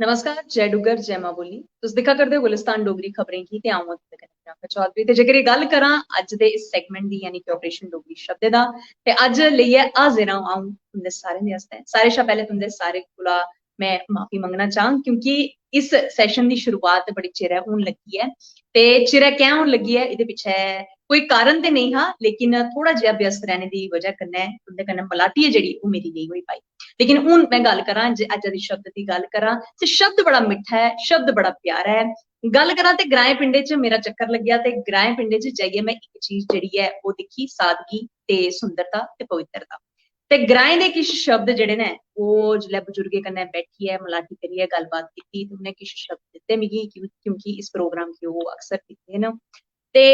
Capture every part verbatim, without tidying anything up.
नमस्कार, जय डुग्गर, जय मां बोली। तुस दिक्खा करदे ओ गुलिस्तान डोगरी खबरें गी ते अ'ऊं आं तुं'दे कन्नै प्रियंका चौधरी। ते जेकर एह् गल्ल करां अज्ज दे इस segment दी, यानी कि Operation डोगरी शब्द दा, ते अज्ज लेइयै हाजिर आं अ'ऊं तुं'दे सारें दे आस्तै। सारें शा पैह्लें तुं'दे सारें कोला में माफी मंगना चाह्ङ, क्योंकि इस session दी शुरुआत बड़ी चिरै होन लगी ऐ। ते चिरै कैं होन लगी ऐ, एह्दे पिच्छै कोई कारण ते नेईं हा, लेकिन थोह्ड़ा जेहा व्यस्त रैह्ने दी बजह कन्नै तुं'दे कन्नै मलाटी ऐ जेह्ड़ी, ओह् मेरी नेईं होई पाई। लेकिन हून में गल्ल करां जे अज्जै दे शब्द दी गल्ल करां, ते शब्द बड़ा मिट्ठा ऐ, शब्द बड़ा प्यारा ऐ। गल्ल करां ते ग्राएं पिंडें च मेरा चक्कर लग्गेआ, ते ग्राएं पिंडें च जाइयै में इक चीज जेह्ड़ी ऐ, ओह् दिक्खी, सादगी ते सुंदरता ते पवित्रता। ते ग्राएं दे किश शब्द जेह्ड़े न, ओह् जिसलै बजुर्गें कन्नै बैठियै, मलाटी करियै, गल्लबात कीती, ते उ'नें किश शब्द दित्ते मिगी, क्यों-, क्योंकि इस program गी ओह् अक्सर दिखदे न। ते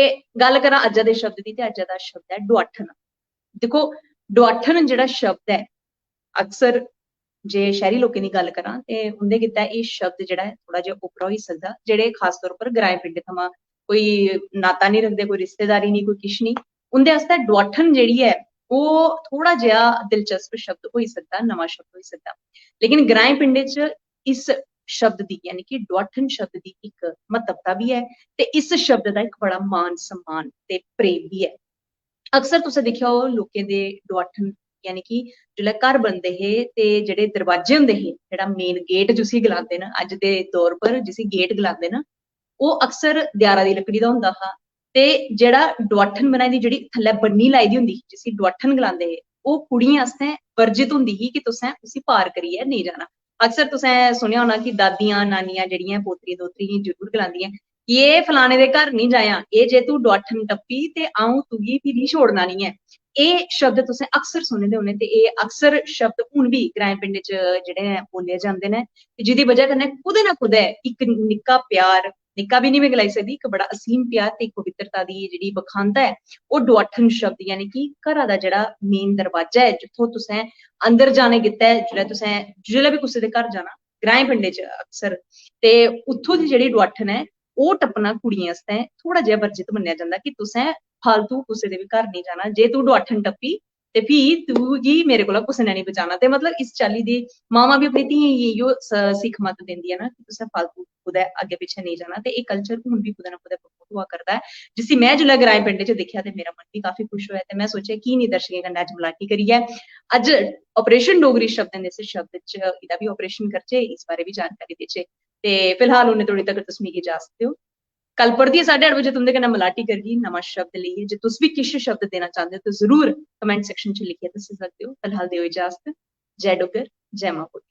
गल्ल करां अज्जै दे शब्द दी, ते अज्जै दा शब्द ऐ डुआठन। दिक्खो, डुआठन जेह्ड़ा शब्द ऐ, अक्सर जे शैह्री लोकें दी गल्ल करां, ते उं'दे गित्तै एह् शब्द जेह्ड़ा ऐ, थोह्ड़ा जेहा ओपरा होई सकदा, जेह्ड़े खास तौर पर ग्राएं पिंडें थमां कोई नाता निं रखदे, कोई रिश्तेदारी निं, कोई किश निं, उं'दे आस्तै डुआठन जेह्ड़ी ऐ, ओह् थोह्ड़ा जेहा दिलचस्प शब्द होई सकदा, नमां शब्द होई सकदा। लेकिन ग्राएं पिंडें च इस शब्द दी, यानी कि डुआठन शब्द दी इक म्हत्तवता बी ऐ, ते इस शब्द दा इक बड़ा मान सम्मान ते प्रेम बी ऐ। अक्सर तुसें दिक्खेआ होग, लोकें दे डुआठन, यानी कि जिसलै घर बनदे हे ते जेह्ड़े दरवाजे होंदे हे, जेह्ड़ा main gate जिसी गलांदे न, अज्ज दे दौर पर जिसी gate गलांदे न, ओह् अक्सर देआरा दी लकड़ी दा होंदा हा। ते जेह्ड़ा डुआठन बनाई दी, जेह्ड़ी थल्लै बन्नी लाई दी होंदी ही, जिसी डुआठन गलांदे हे, ओह् कुड़ियें आस्तै वर्जित होंदी ही कि तुसें उसी पार करियै नेईं जाना। अक्सर तुसें सुनेआ होना कि दादियां, नानियां जेह्ड़ियां पोतरी दोतरी गी जरूर गलांदियां कि "एह् फलाने दे घर निं जायां, एह् जे तूं डुआठन टप्पी ते अ'ऊं तुगी फ्ही छोड़ना निं ऐ।" एह् शब्द तुसें अक्सर सुने दे होने, ते एह् अक्सर शब्द हून बी ग्राएं पिंडें च जेह्ड़े ऐ, बोले जंदे न, ते जेह्दी बजह कन्नै कुतै ना कुतै इक निक्का प्यार, निक्का बी निं में गलाई सकदी, इक बड़ा असीम प्यार ते इक पवित्रता दी जेह्ड़ी बखानता ऐ, ओह् डुआठन शब्द, यानी कि घरा दा जेह्ड़ा main दरवाजा ऐ, जित्थों तुसें अंदर जाने गित्तै, जिसलै तुसें, जिसलै बी कुसै दे घर जाना, ग्राएं पिंडें च अक्सर, ते उत्थों दी जेह्ड़ी डुआठन ऐ, ओह् टप्पना कुड़ियें आस्तै थोह्ड़ा जेहा वर्जित मन्नेआ जंदा कि तुसें फालतू कुसै दे बी घर नेईं जाना। जे तूं डुआठन टप्पी, ते फ्ही तुगी मेरे कोला कुसै ने नेईं बचाना। ते मतलब, इस चाल्ली दी मावां बी अपनी धियें गी इ'यो स-, सीख मत दिंदियां न कि तुसें फालतू कुतै अग्गें पिच्छें नेईं जाना। ते एह् culture हून बी कुतै ना कुतै promote होआ करदा ऐ, जिसी में जिसलै ग्राएं पिंडें च दिक्खेआ ते मेरा मन बी काफी खुश होआ। ते में सोचेआ की निं दर्शकें कन्नै अज्ज मलाटी करियै अज्ज Operation डोगरी शब्दें दे इस शब्द च एह्दा बी operation करचै, इस बारे बी जानकारी देचै। ते फिलहाल उन्ने तोड़ी तगर तुस मिगी इजाजत देओ। कल परतियै साढ़े अट्ठ बजे तुं'दे कन्नै मलाटी करगी नमां शब्द लेइयै। जे तुस बी किश शब्द देना चांह्दे ओ, ते जरूर comment section च लिखियै दस्सी सकदे ओ। फिलहाल देओ इजाजत। जय डुग्गर, जय मां बोली।